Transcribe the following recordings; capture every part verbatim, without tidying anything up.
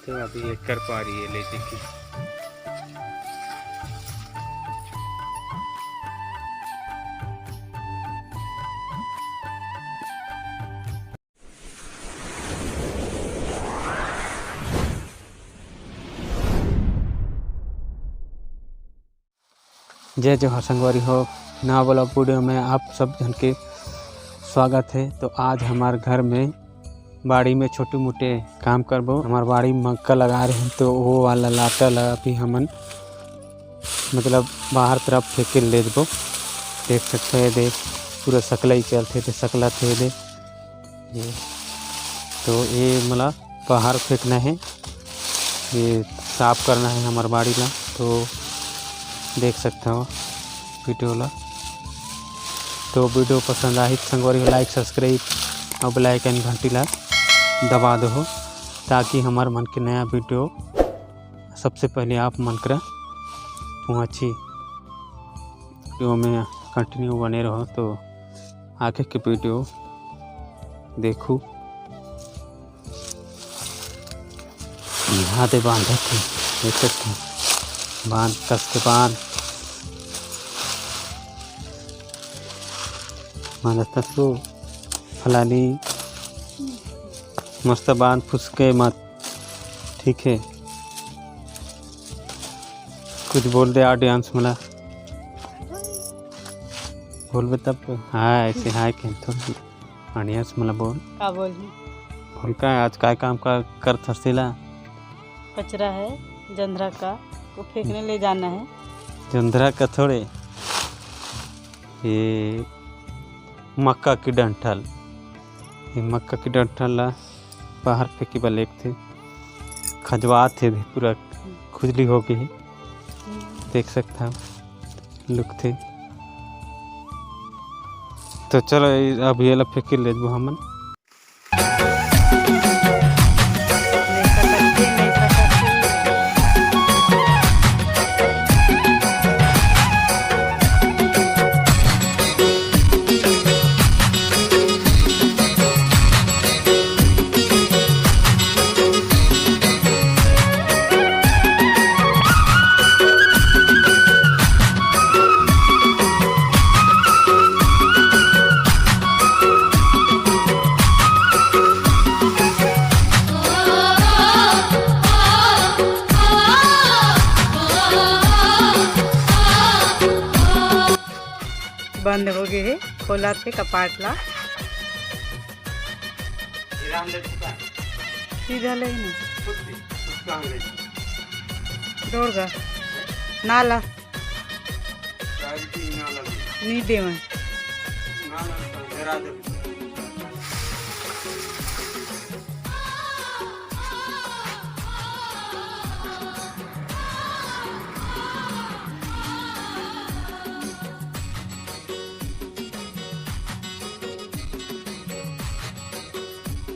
तो अभी एकर पारी है ले जाके। जय जोहार संगवारी हो, नवा वाला वीडियो में आप सब झन के स्वागत है। तो आज हमार घर में बाड़ी में छोटे मोटे काम करबो। हमार बाड़ी में मक्का लगा रहे हैं, तो वो वाला लाटा ला अभी हमन मतलब बाहर तरफ फेंके ले देबो। देख सकते हैं, दे पूरा सकला ही चलते थे, सकला थे दे। ये तो ये मला बाहर फेंकना है, ये साफ करना है हमार बाड़ी ला। तो देख सकते हो वीडियो ला। तो वीडियो पसंद आही तो संगवारी हो, लाइक, सब्सक्राइब और बेल आइकन घंटी ला दबा दो, ताकि हमार मन के नया वीडियो सबसे पहले आप मन करा पहुँची। वीडियो में कंटिन्यू बने रहो तो आगे के वीडियो देखू। यहाँ दे बांधत हे, देख सकते हैं, बांध कस के बांध, बांधत कस को फलानी मस्त बांध फुसके मत, ठीक है। कुछ बोल दे ऑडियंस मला, बोलबे तब तो। हाँ, ऐसे हाँ कह थोड़ी। ऑडियंस मला बोल। का बोलही? बोल का आज काय काम का करत हस तेला? कचरा है जंधरा का, वो फेंकने ले जाना है। जंधरा का थोड़े, ये मक्का की डंठल, ये मक्का की डंठल ला बाहर फेंके बर लेगथे, खजवात हे, पूरा खुजली हो गई हे, देख सकत हव, लुकथे। तो चलो, अब ये ला फेंके लेबो हमन। बंद हो गए हे, खोलत हे कपाट ला। सीधा ले ही ना। दौड़ गा। नाला। नी देवय।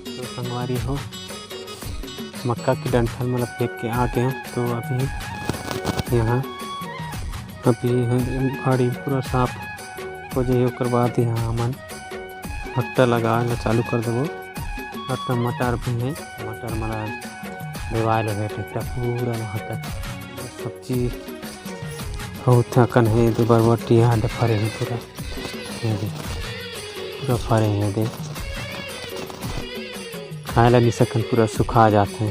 तो संगवारी हो, मक्का की डंठल मतलब फेंक के आ गए। तो अभी यहाँ, अभी यहाँ बाड़ी पूरा साफ हो जाए, ओकर बाद यहाँ हमन भट्टा लगाए ला चालू कर देबो। और टमाटर भी है, टमाटर मला बेवाल हो गया, पूरा वहाँ तक सब्जी बहुत अकन है, तो बरबट्टी यहाँ फरे है पूरा। ये दे, पूरा फरे हे दे, खाए ला नइ सकन, पूरा सुखा जात हे।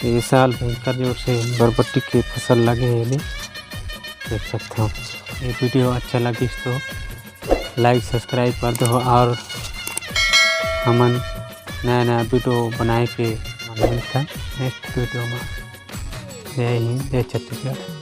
ये साल भयंकर जोर से बरबट्टी के फसल लगे हे दे, देख सकते हो। ये वीडियो अच्छा लगिस तो like subscribe कर दो और हमन नया नया वीडियो बनाए के मिलथन नेक्स्ट वीडियो में। जय हिंद, जय छत्तीसगढ़।